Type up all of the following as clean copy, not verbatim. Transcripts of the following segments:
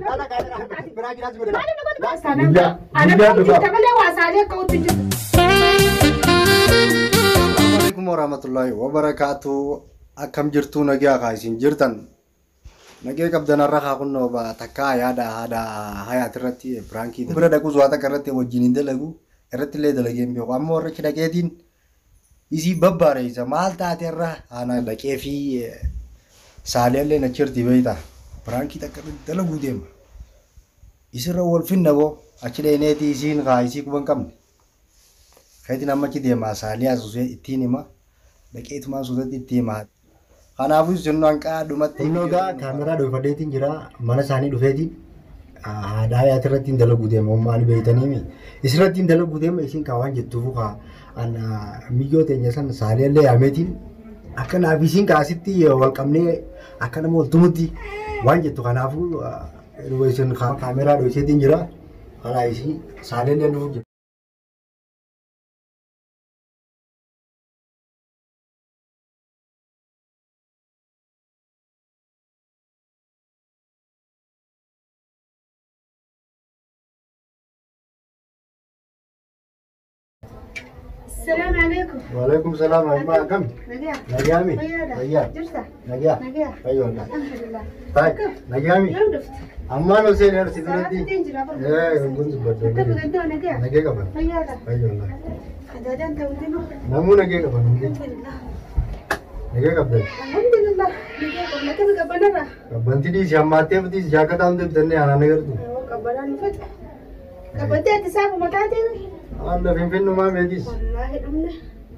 Maali nu godhu baastaa? Ana jirta malee waasaalee akka utti jirtu. Alaikum warahmatullahi wabarakatuh. Akkam jirtu nagaa kaa isin jirtan. Nagee qabdan har'a kaa kunnoo takkaa yaada haadha hayaat irratti piraankii bira dhaquus waa takka irratti wajjin hin dalagu irratti illee dalagee hin beeku. Amma warra achi dhaqeetiin isii babbaareessa maal taate irra ana dhaqee fi saaliyallee achi jirti beektaa. Piraankii takka irratti dalaguu deema. Isirra wal finna boo achi dheeneetii isiin kaa isii quba hin qabne. Keetiin amma achi deema saaliyaa susee ittiin hima dhaqeetumaan suutatti itti hima. Kanaafuu isin hanqaa dhumatti. Innoo gaa kaameraa dhoofadheetiin jira mana isaanii dhufeetiin haadha hayaat irratti hin dalaguu deema ummaan beeytaniimi. Isirratti hin dalaguu deema isin kaa waan jettuufu kaa miyyoo teenya san saaliyallee yaameetiin akka naaf isin kaasitti wal qabnee akka nama wal tumutti waan jettu kanaafuu isin kaameraa dhoofeetiin jira. Kanaa isin saaliyallee dhufu jira. السلام عليكم. وعليكم السلام ورحمة الله. كم؟ نجاح. نجامي. فياضة. فياض. جرسة. نجاح. نجاح. أيوة والله. الحمد لله. طيب نجامي. يوم دفت. أما لو سير سيدرتي. تنجل أبو. إيه كنت كيف بدي. قدو نجاح. نجاح قبل. فياضة. أيوة والله. هذا أنت ودينه. نمو نجاح قبل. الحمد لله. نجاح قبل. الحمد لله. نجاح قبل كيف قبلنا؟ قبلتي دي شماتي بدي جاكتا هم تبتني أنا نقدر. قبلنا نفتح. قبلتي أتسابق متعتي. أنا فين فين ما ميديس. والله أمنا.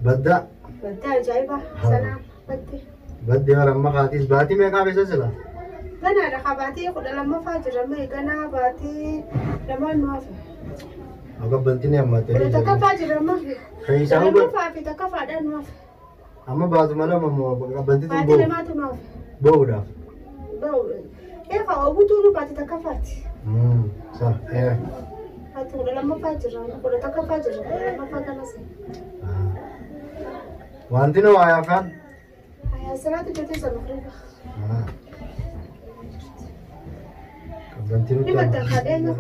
بدأ. بدأ جايبة سلام بدي. بدي أنا ما خاتيس باتي ما كابي سلا. أنا رخباتي خد لما فاجر لما يجنا باتي لما نوافق. أقبلتني أما تري. تكفى لما. خيسان لما فافي تكفى ده نوافق. أما بعد ما لما قبلتي باتي لما تنوافق. بودا. بو. إيه أبو تقول باتي تكفات. صح إيه. هتقول لما فاجر أنا تكفى فاجر لما فاجر نسي. وأنتي نو آيا فان؟ آيا سنة تجتي سنة مغربة. قبلتي نو. لما تخدينا.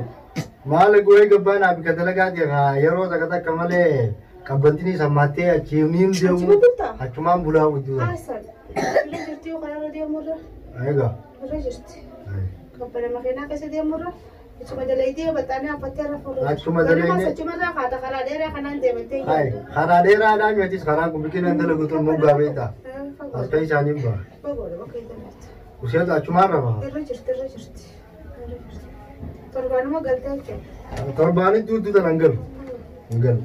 مال قوي قبان أبي كتلا قاعد يا يرو تكتا كمله قبلتني سمعتي أشيمين ديو. أشمان بولا وديو. أحسن. اللي جرتي وقرر ديو مرة. أيوة. مرة جرتي. قبل ما خينا كسر ديو مرة. أشما دليدي وبتاني أفتح رفور. أشما دليدي. أشما را خاطر خراديرا خنان ديمتين. هاي خراديرا لا ميتيس خران كم بكين عند لقطة مو قابيتا. أستاي شانيم با. بقول بقول دمت. وشيء أشما رفع. الرجرت الرجرت. تربانو ما قلت لك. ترباني دود دود الأنجل. أنجل.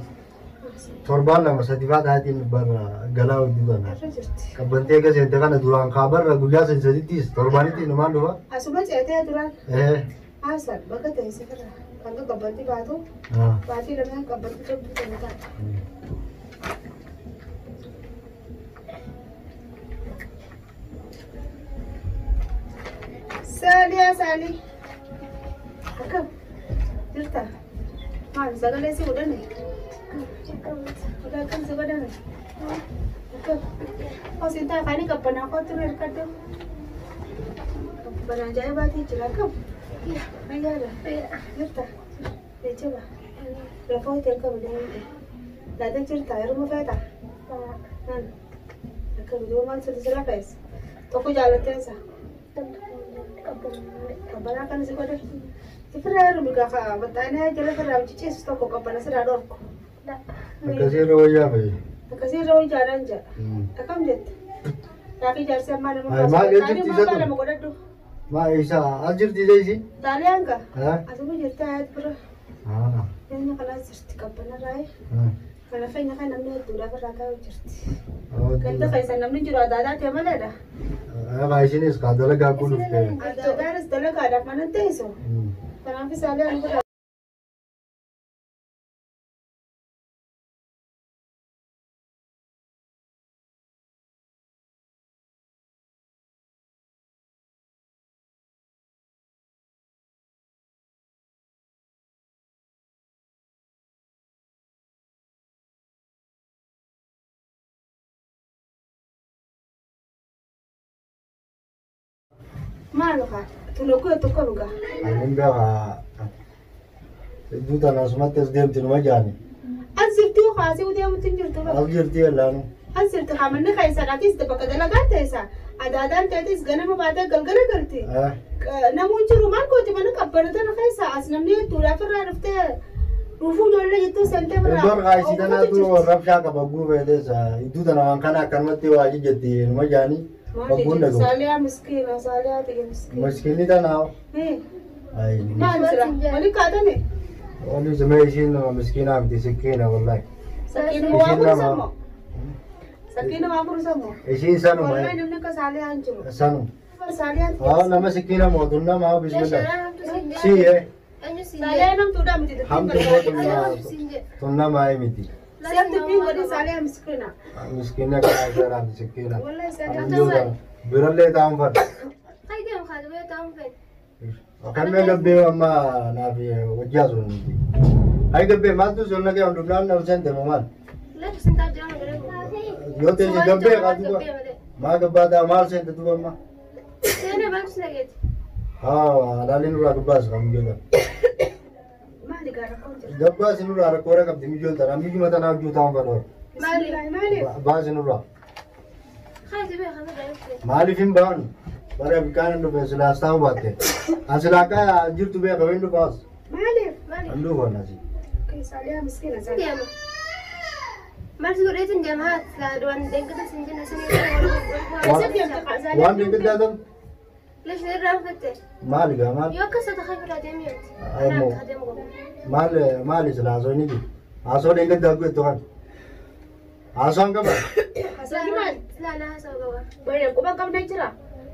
تربان لما سديفات هاتي بر جلاو دود أنا. كبنتي كذا أنت كان دوران خبر غوجا سديتيس ترباني تي نمان دوا. أسمع جاته دوران. إيه. أحسن بقى تيجي كده. كان قبلتي بعده. بعدي لما قبلتي جبت تنتهي. سالي يا سالي. أكم جرتا. ما زغلة سي ودني. ولا كم زغلة. أكم. أو سنتا خاني كبنا قطر الكدو. كبنا جاي باتي جرا كم. نجارة. جرتا. ليش با. رفعت الكم ده. لا ده جرتا يرمى فيتا. نعم. أكم دو مال سلسلة بس. تكو جالتين سا. Kabbana kan si godhe. Sifira heerumi gaafa baxaanee jala firraa bichicheessu tokko qabbana sirraa dhorku. Akkasii irra wayyaa fa'i. Akkasii irra wayyaadhaan jedha. Akkam jette? Daakii jaarsi ammaa nama Maal jirti isa lama godhadhu. Maa isa as jirti isa isi? Xaaliyaan gaa? Asuma jirti ayat bira. Inni kanaas jirti qabbana raayee. Kana feenya kan namni hedduudhaaf irraa taa'u jirti. Ganda keessa namni jiru adaadaa ta'e maleedha. Isinis kaa dalagaa kun dhufte. Adaadaanis dalagaadhaaf mana teessu. Kanaaf isaallee ani bira. Maal kaa Tunokuu tokko dhugaa. Ani beekaa. Hedduu tana asumatti as deemti numa jaani. As jirti kaasee deemutti hin jirtu. As jirti yellaanu. As jirti hamanni keessadhaatis bakka dalagaa teessa. Adaadaan teetis ganama baatee galgala galti. Namoonni jiru maal gooti mana qabbana tana keessa as namni hedduudhaaf irraa dhuftee dhufuu ijoollee jettuu seentee biraa. Iddoon kaayisii tanaatu rabshaa qaba guufeetes iddoo tana waan kana akkanumatti waa jetti numa jaani. Bagguun dhagu. Saaliyaa miskiina saaliyaa ta'e miskiina. Miskiinni tanaa. Maal sira wali kaatame. Wali sumee ishiin nama miskiinaa miti sikkiina wallahi. Sakkiina waa furusamoo. Sakkiina waa furusamoo. Ishiin sanuma. Wallahi namni akka saaliyaa hin jiru. Sanuma. Saaliyaa. Haa nama sikkiina mootum nama bismillah. Si'ee. Saaliyaa namtuudha miti. Hamtu mootum nama miti. Si'am dubbiin godhin saaliyaa miskiina. Miskiina kana isaadhaan sikkiina. Wallahi saaliyaa. Birallee taa'uun fadha. Qayyam kaaduu taa'uun fedha. Kan mee gabbee amma naaf hojjaa sun. Ay gabbee maaltu sun nagee hundumnaan na seente moo maal? Yoo ta'e gabbee kaatu maa gabbaa ta'a maal seente duuba amma? Haa alaaliin nurraa gabbaas kan mijoota. Maali gaara koon jira? Gabbaas nurraa rakkoo qabdi mijoota dha mijuma tanaaf juutaan fadhoor. Maali maali? Baas nurraa. Maaliif hin baanu? Bara bikaan dhufe silaas ta'uu baatte. Asilaa jirtu beeka hin dhufaas. Maaliif? Hin dhufanna si. Saaliyaa miskiina saaliyaa. Maal godheetiin deema waan deeggarsa hin jenne Waan deeggarsa tan? Lesh irraan fatte. Maali gaa maal? Yoo akkas ta'e khayfira deemiyati. Maal maali sila haasoo ni jiru. Haasoo deeggarsa guutuu kan. Haasoon qaba. Haasoo maal? Silaa haasoo qaba. Baay'ee quba qabna jira.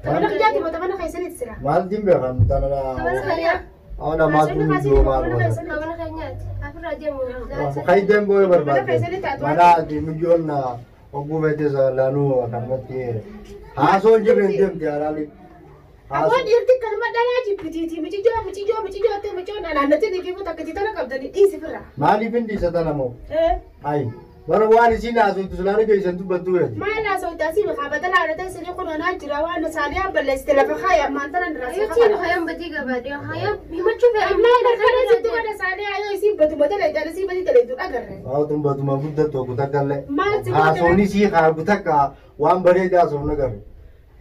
Tapana kijaati moo tapana keessanitti sira? Maal dimbe kan tana Tapana khayyaa. Awna maatu mijuu maal gosa. Tapana khayyaati. Afirraa deemu. Kaydeen boo'ee barbaade. Mana mijoon ogguu feetes laanuu akkanumatti haasoo hin jirre hin deemti alaali. Awwan dhiirti kanuma dhalaa jibbitiiti micijoo micijoo micijoo ta'e micijoo naannatti ni fiifu takka tana qabdanii dhiisi firra. Maaliif hin dhiisa tana moo? Ayi. Bara waan isiin haasoftu silaanii keessan dubbattuu jedhi. Maal haasoftu asii qabata laala isinii kun onaa jira waan saaliyaan balleessite lafa kaaya ammaan tana irraa si Ayyuutiin hayyaan badii gabaadhe hayyaan himachuu fedha. Maal akkana sitti godha saaliyaa yoo isiin batuma dalee isii badii dalee agarre. Haatun batuma guddattu kutakkallee. Maal si godha? Haasoonni sii haa kutakka waan bareedaa haasofna agarre.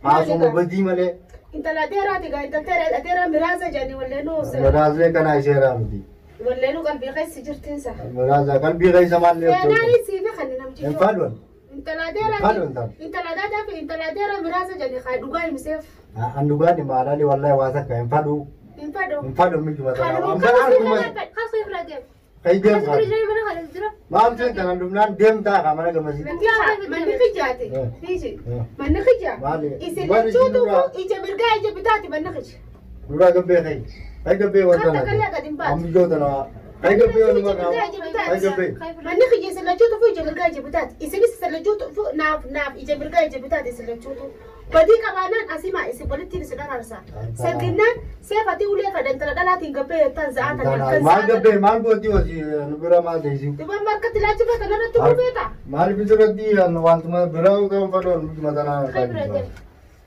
Haasoma badii malee. Intala dheeraati gaa intala dheeraa miraasa jedhanii walleenuu. Miraaslee kanaa isheeraa miti. Walleenuu qalbii keessa jirtiinsa. Miraasa qalbii keessa maal Feenaan siifi kan namtichi. Hin fadhuun. Intala dheeraa intala daadaa fi intala dheeraa miraasa jedhanii haa dhugaa himseef. An dhugaan maalaali wallahi waa takka hin fadhu. Hin fadhu. Hin fadhu mijuma tana. Amma arguma. Kaasuu irraa deemu. Kai deemtaa. Maal Maal seenta dhumnaan deemtaa kaa mana gamasii. Manni kijaate. Fiiji. Manni kija. Isin lachuutu ija mirgaa ija bitaati manni kija. Duraa gabbee kai. Kai gabbee wanta na. Ammijoota na. Kai gabbee wanuma kaa. Kai gabbee. Manni kija isin lachuutu ija mirgaa ija bitaati. Isinis isin lachuutu naaf naaf ija mirgaa ija bitaati isin lachuutu. Badii qabaanaan asimaa isin walitti isin araarsa. Saginnaan seefatii ulee fadhan tana dhalaatiin gabbee tan za'aa tan Maal gabbee maal gootii hojii nu bira maal teessii. Duba markatti laachifaa kana irratti gurbeeta. Maal bidirratti wantuma biraa kan fadhoon mijuma tanaa.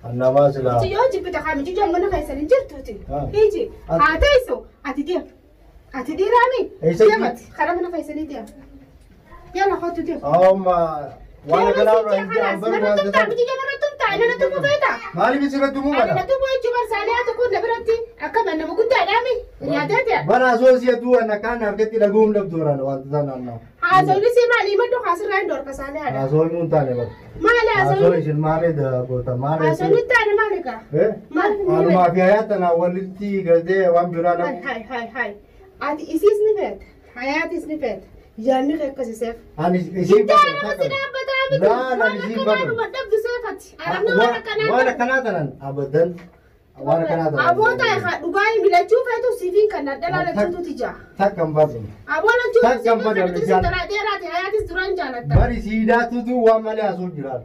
Annamaa silaa. Yoo jibbita haa mijijoo mana keessan hin jirtuuti. Hiiji haa teessu ati deem. Ati dhiiraami. Deemati karaa mana keessanii deem. Yalla kootu deem. Amma waan kanaa irraa hin jiran barbaadu. Mijijoo irratti Ana tumu feeta. Maaliif isirratti tumuu mala? Ana tumu jechuun barsaaliyaa tokko na biratti akka nama guddaadhaami. Yaadeeti. Bara asoo si'atuu ana kaan harkatti dhaguun dhabdu waraan wanta sanaan. Haasawni si maali maddu haasirraa hin dhorka saaliyaadha. Haasawni mun taane bara. Maali haasawni? Haasawni isin maali goota maali? Haasawni taane maali kaa? Maali? Anumaa fi hayaata na walitti galtee waan biraa nama. Hai hai hai. Ati isiis ni feeta. Hayaatis ni feeta. Yaanni akkasiseef. Ani isiin feeta. Laa laa isiin fadhu. Waan akkanaa tanan abadan waan akkanaa tanan. Aboota dhugaa milachuu feetu siifiin kan dhalaa lachuutu tija. Takka hin fadhu. Aboo lachuu siifiin kan dhalaa dheeraati hayaatis duraan jaalatta. Bari siidaatutu waan malee asuu jira.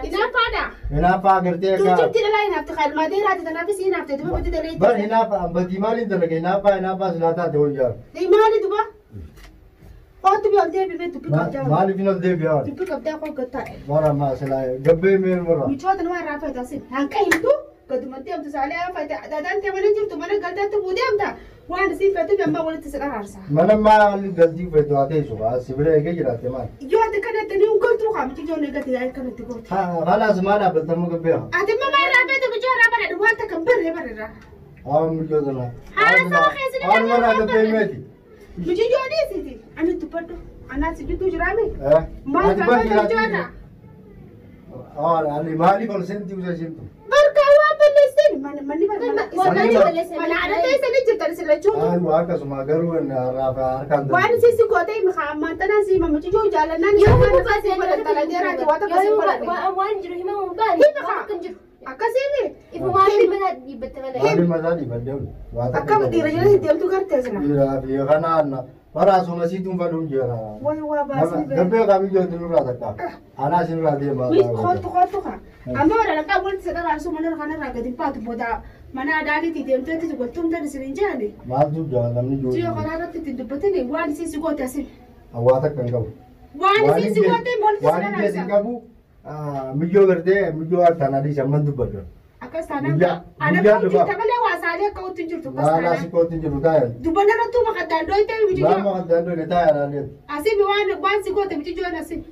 Hinaaffaadha. Hinaaffaa agartee akka. Tuuchifti dhalaa hinaafte kalmaa dheeraati tanaafis hinaafte duba badii dalee. Bari hinaaffaa badii maaliin dalage hinaaffaa hinaaffaa silaa taate hojjaa. Maali duba? Kootu biyya deebi mee dubbi qabdaa. Maaliif hin ol deebi'aa? Dubbi qabdaa koo gattaa. Mara maa silaa gabbee mee mara. Michoota nama irraa fayyadasin hanqa himtu Gadumatti deemtu saalee fayyada. Adaadaan ta'e mana jirtu mana galteetti buu deemta. Waan isiin feetu amma walitti si dharaarsa. Mana maal galtii feetu haa teessu si bira eegee jiraatte maal? Yoo ati kanatti ni galtuu haa miti ijoollee gati yaa'ii kanatti goote. Khalaas maal dhaabbatamuu gabbeera? Ati immoo maal dhaabbattu mijoo irraa bareedu waan takka barree barreera. Haa mijoo sana. Haasawa keessi ni Haa mana gabbee meeti. Mijoo dhiisiti. Ani dubbadhu. Anaa si gidduu jiraame. Maal Ati bar dhaabbattu mijoodha? Haa ani maaliif ol seentii usa isheen Barka waan balleessin mana manni mana Manni balleessin. Mana aadaa teessanii jirtan isin lachuutu. Haa akkasuma garuu harkaan Waan isin si gootee ammaan tanaan si hima mijoo jaalannaan Yoo isaan himuu kana si baate godhan talateeraati waan takka si godhan. waan jiru himamuu baane Hima waan akka hin jiru. Akkasiimi. Ifu maaliif mataa dhiibbatte malee. Maaliif mataa dhiibbadde waan takka. Akkam dhiira jala deemtu gartee sila. Dhiiraa fi kanaan waraasuma siituun fadhuun jira. Way waa baasii bee. Gabbee qabiyyoo nurraa takka. Anaa sinirraa deemaa. Kootu kootu kaa. Amma warra walitti si dharaarsu mana kanarraa gadi baatu booda mana adaaliitii deemteetti galtuun isin hin jedhani. Maaltu jira namni Ji'a jiru. karaa irratti ittiin dubbatini waan isin si goote asin. Waa takka hin qabu. Waan isin si goote walitti si Waan hin dharaarsa. qabu miyyoo gartee miyyoo harkaan adii samman dubbadhu. Akkas taanaan Guyyaa- ana guyyaa ka'u dhufa. jirta malee waa saalee akka utti hin jirtu akkas Laalaa taanaan. si kootti jiru taa'e. Dubbanna irrattuu maqaddaan dooytee Laa mijijoo. maqaddaan dooyte taa'e laalee. Asii waan si goote mijijoon asii.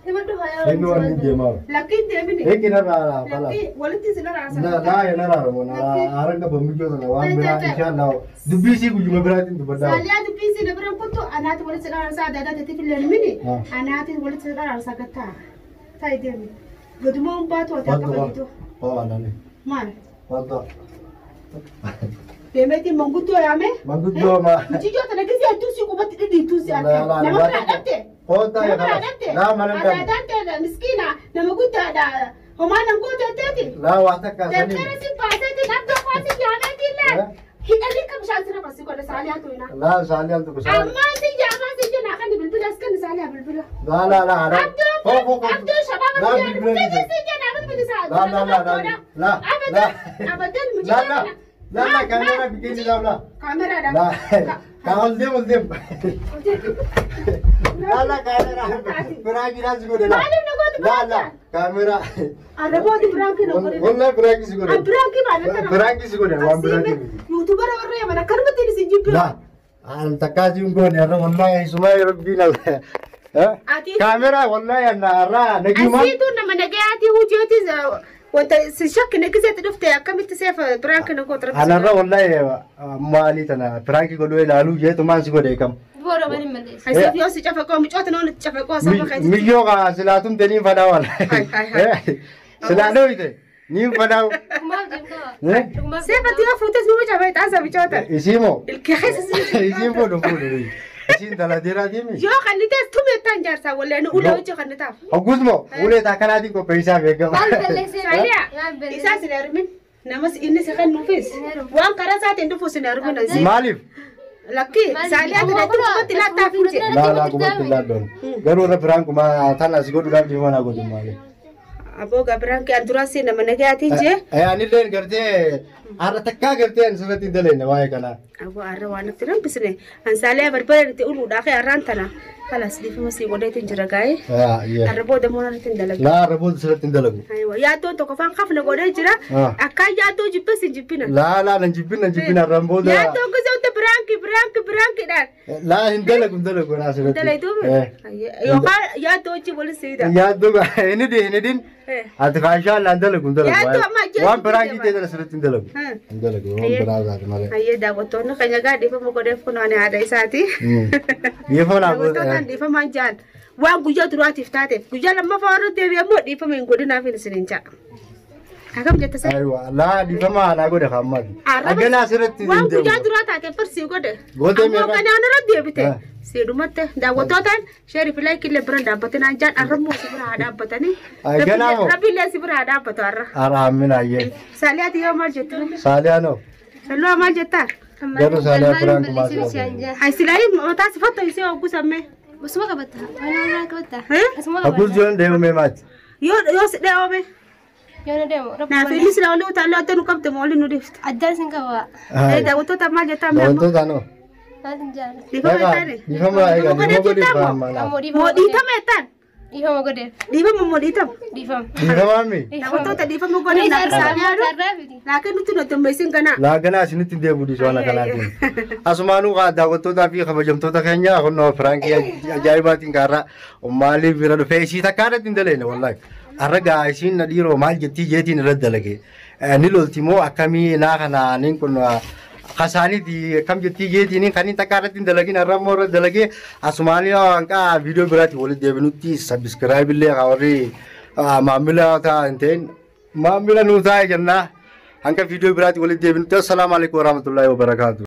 Himadhu haa Inni waan hin deemaa. Lakkiin deemini. Eegi narraa balaa. Lakkii walitti si dharaarsa. Laa narraa ramoon haran qaba miyyoo sana waan biraa inshallah dubbii isii guyyuma biraatiin dubbadhaa. Saaliyaa dubbii si bira kuttu anaati walitti si dharaarsa adda addaa teetiif illee mini. Anaati walitti si dharaarsa gattaa. Ta'i deemi. Gaduma hin baatu ati akka fayyadu. Waa nani. Maal? Wanta. Deemeetiin manguddoo yaame. Manguddoo ma. Mijijoo tana gisee hedduu si qubatti dhidhiituu si arge. Nama biraa dhabde. Koota Nama ya biraa khalas. dhabde. Laa mana hin qabne. Adaadaan ta'e miskiina nama guddaadha. Homaa nan gooteetteeti. Laa waa takka sanii. Dabtara si baaseetiin abdoo faasii yaameetiin laal. Hidhanii kam bishaan sirra basii godhe saaliyaa tuina. Laa saaliyaan tokko saali. Ammaa si yaamaa si jenna kan bilbila as kan saaliyaa bilbila. Laa laa laa haram. Abdoo Foo foo foo. abdoo shabaaba Laa si bilbila jedhu ni si jenna bilbila isaa. Laa laa laa laa laa laa. Abadan Laa laa. Laa laa kaameraa biqilii laa laa. Kaameraadha. Laa. Kaa ol deem ol deem. Laa laa kaameraa. Biraa giraa si godhe laa. Maaliif na gootu Laa laa kaameraa. Arrabooti biraankii na godhe. Wallahi biraanki si godhe. Biraankii baala Biraanki si godhe waan biraanki miti. Yuutuubara warra yaman akkanumatti isin jibbi. Laa. An takkaa siin goone har'a wallahi suma rabbiin al. Kaameraa wallahi anna har'a nagiuma. Asiitu nama nagayaatii hujiitis wanta si shakkine giseetti dhufte akkamitti seefa biraankii na gootu. Anarra wallahi maalii tana biraanki godhuu ilaaluu jeetumaan si godhe kam. Boora waan hin malleessu. Asiif yoo si cafaqoo micoota noon itti cafaqoo saba keessa. Miyyoo kaa silaatum teniin fadhaa wal. Silaa dhooyte niin fadhaa. Dhugumaaf deemtaa. Dhugumaaf Seefatti yoo fuutes numa cafaqee xaasa micoota. Isiimoo. Ilkee keessa si. Isiin fuudhu fuudhu. Isiin dalateeraa deemi. Yoo kan ta'es tumeettaan jaarsaa wallee nu ulee hojii kan taaf. Hoggus moo ulee takkanaatiin qopheessaa beekama. Maal balleessee? Saaliyaa Maal balleessee? isaa sin harmin namas inni si kan nuufis waan karaa isaatiin dhufu sin harmin asii. Maaliif? Lakkii saaliyaa tana qubatti laattaa fuute. Laa laa qubatti laaddoon. Garuu irra biraan kuma tan asii godhuudhaaf dhiifama naa godhu maali. Aboo gabiraan kee duraa si nama nagayaatiin jee. Anillee gartee har'a takkaa gartee ani sirratti hin dalagne waa'ee kanaa. Aboo har'a waan nutti hambisne an saaliyaa barbaadan itti uluudhaa kee har'aan tana kalas dhiifama sii godheetiin jira gaa'ee. Har'a booda moo irratti hin dalagu. Laa har'a booda sirratti hin dalagu. Yaaddoon tokko faan kafna godhee jira. Akkaan yaaddoo jibbes hin jibbina. Laa laa nan jibbin nan jibbin har'aan booda. Yaaddoon gosa wanta biraanki biraanki biraankiidhaan. Laa hin dalagu hin dalagu naa sirratti. Dalaguu yookaan yaaddoo wajjin waliin siida. Yaaddoo hin idin hin idin. Ati kaashaa laan dalagu hin dalagu. Yaaddoo amma ajjeesu Waan biraankii ta'e tana sirratti hin dalagu. Hin dalagu waan biraa taate malee. Hayyee daawwattoonni keenya gaa dhiifama godheef kun waan haadha isaati. Dhiifama naa godhe. Daawwattootaan dhiifamaan jaan waan guyyaa duraatiif taateef guyyaa lammaffaa warra deebi'e immoo dhiifama hin godhinaaf isin hin ja'a. Akkam jette sa? Aywa laa dhiifama naa godhe hammaati. Agana asirratti hin Waan guyyaa deemu. duraa taateef farsii godhe. Gootee Ammoo meeqa? kanaan irra deebite. Siidhumatte daawwattootaan sheerii fi laayikii illee bira dhaabbatinaan jaan arrammoo si bira haa dhaabbatanii. Ganaa moo? Rabbi illee si bira haa dhaabbatu har'a. Araamin ayyee. Saaliyaati yoo maal jettu? Saaliyaanoo. Salloo maal jettaa? Garuu saaliyaa biraan kumaa si Haysilaayii mataa sifatto isee hoggusamme. Asuma qabatta. Waan irraa qabatta. Asuma Hoggus qabatta. yoon deemu mee maati? Yoo yoo si dhee'oome. Yoo na deemu. Naaf inni sila olii utaallee adda nu qabde moo olii nu dhiifte. Addaan isin qaba. Daawwattoota maal jettaa mee ammoo? Daawwattoota noo. Maal hin jaalladhu. Dhiifama jettaani? Dhiifama egaa dhiifama godhi Moo bahamma Ammoo dhiifama jettaan? Dhiifama godheef. Dhiifama immoo dhiitama. Dhiifama. Dhiifamaami. Daawwattoota dhiifama godheef Kunis naa arraa yaadu. arraa miti. Laakiin nutti nu dammeessin kanaa. Laaganaa isinitti hin deebi'u dhiisuu waan akkanaatiin. Asumaanuu kaa daawwattootaa fi kabajamtoota keenya kunnoo firaankii ajaa'ibaatiin kaarraa maaliif bira dhufee isii takkaa irratti hin daleene wallaahi. Har'a gaa isiin na dhiiroo maal jettii jeetiin irratti dalage. Ni lolti moo akkamii naa kana niin kun kasaaniiti akkam jettii jeetiin kan inni takkaa irratti hin dalagin har'a immoo irratti dalagee asumaanii hanqaa viidiyoo biraatiin walitti deebinutti sabiskiraayib illee haa warri maamila ta'a hin ta'in maamila nuu taa'e jennaa. Hanga viidiyoo biraatiin walitti deebinutti assalaamu alaikum warahmatullahi wabarakaatu.